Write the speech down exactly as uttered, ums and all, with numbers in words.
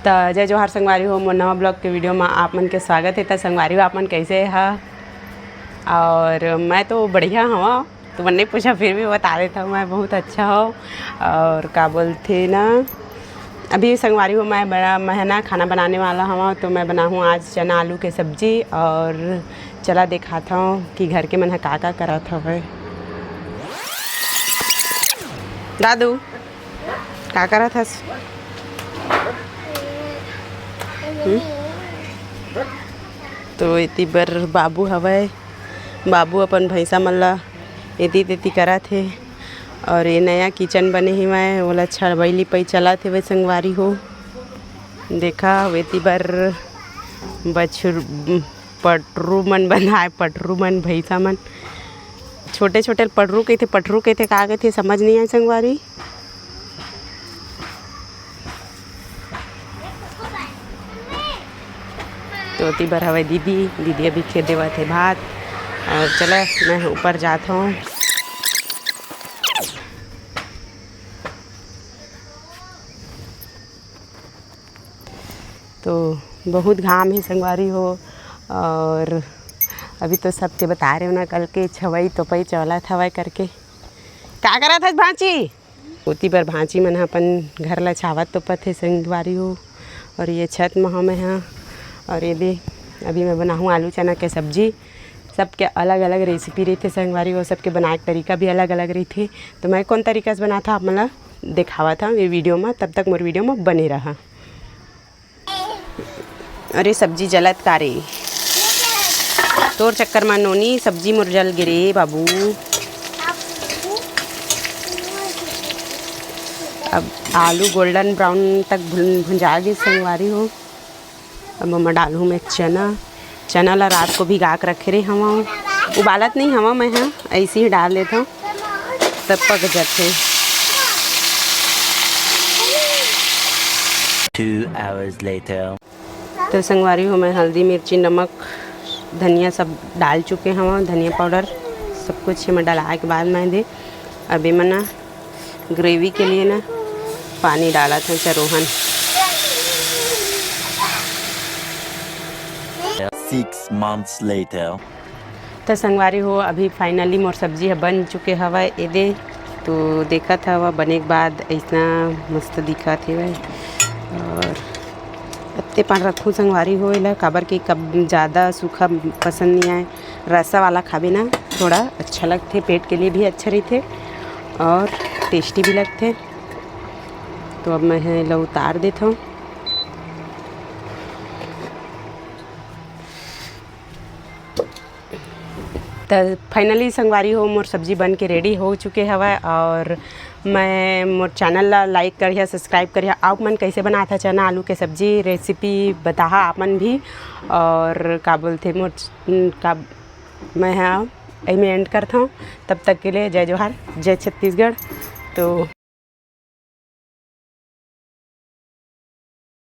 त जय जोहार संगवारी हो, मोर नवा vlog के video म आप मन के स्वागत हे। त संगवारी हो, आप मन कैसे ह? और मैं तो बढ़िया हवं, तुमन नहीं पूछा, फिर भी बता देता हूँ, मैं बहुत अच्छा हूँ। और का बोलथे ना, अभी संगवारी हो, मैं बड़ा, मैं ना खाना बनाने वाला हूँ, तो मैं बनाहूँ आज चना आलू के सब्जी। और चला देखात हूँ कि घर के मन ह का का करत हवे। दादू, का करत हस? हम्म? तो एती बर बाबू हवय, बाबू अपन भैंसा मन ला एती तेती करत हे। और ये नया kitchen बने हे, मैं ओला छड़वई लिपई चलत हेवय संगवारी हो। देखा, एती बर बछर पटरू मन बंधाए, पटरू मन, भैंसा मन। छोटे छोटे पटरू कहिथे, पटरू कहिथे, का कहिथे, समझ नहीं आए संगवारी। तो ओती बर हवय दीदी, दीदी अभी खेत देवत हे भात। और चला, मैं ऊपर जात हूँ। तो बहुत घाम हे संगवारी हो। और अभी तो सबके बता रहे हो ना, कल के छवई तोपई चलत हवय करके। का करत हस भांची? ओती बर भांची मन ह अपन घर ला छावत तोपत हे संगवारी हो। और ये छत म हवं मैं ह। और ये दे, अभी मैं बनाहूँ आलू चना के सब्जी। सबके अलग अलग recipe रहिथे संगवारी हो, सबके बनाए के तरीका भी अलग अलग रहिथे। तो मैं कौन तरीका से बनात हवं, आप मन ला देखावत हवं ये video म। तब तक मोर video म बने रहा। अरे सब्जी जलत का रे? तोर चक्कर मा नोनी सब्जी मोर जल गे रे बाबू। अब आलू golden brown तक भुन-, भुंजा गे संगवारी हो। अब ओमा डालहूँ मैं चना। चना ला रात को भिगा के रखे रहे हवं, उबालत नहीं हवं मैं ह, ऐसे ही डाल देत हवं, तब पक जाथे। Two hours later. तो संगवारी हो, मैं हल्दी, मिर्ची, नमक, धनिया सब डाल चुके हवं, धनिया powder सब कुछ एमा डलाए के बाद मैं दे अब एमा ना gravy के लिए ना पानी डालत हवं चरोहन। Six months later. त संगवारी हो, अभी finally मोर सब्जी ह बन चुके हवय। एदे तो देखत हव, बने के बाद अइसना मस्त दिखत हेवय। और अत्ते पान रखहूँ संगवारी हो एला, काबर कि कब ज़्यादा सूखा पसंद नहीं आए, रसा वाला खाबे ना, थोड़ा अच्छा लगथे, पेट के लिए भी अच्छा रहिथे और tasty भी लगथे। तो अब मैं ह एला उतार देथव। त finally संगवारी हो, मोर सब्जी बन के ready हो चुके हवय और मैं, मोर channel ला like करिहा, subscribe करिहा। आप मन कैसे बनात हा चना आलू के सब्जी, recipe बताहा आप मन भी। और का बोलथे मोर, का मैं हा एमे end करथव। तब तक के लिए जय जोहार, जय छत्तीसगढ़। तो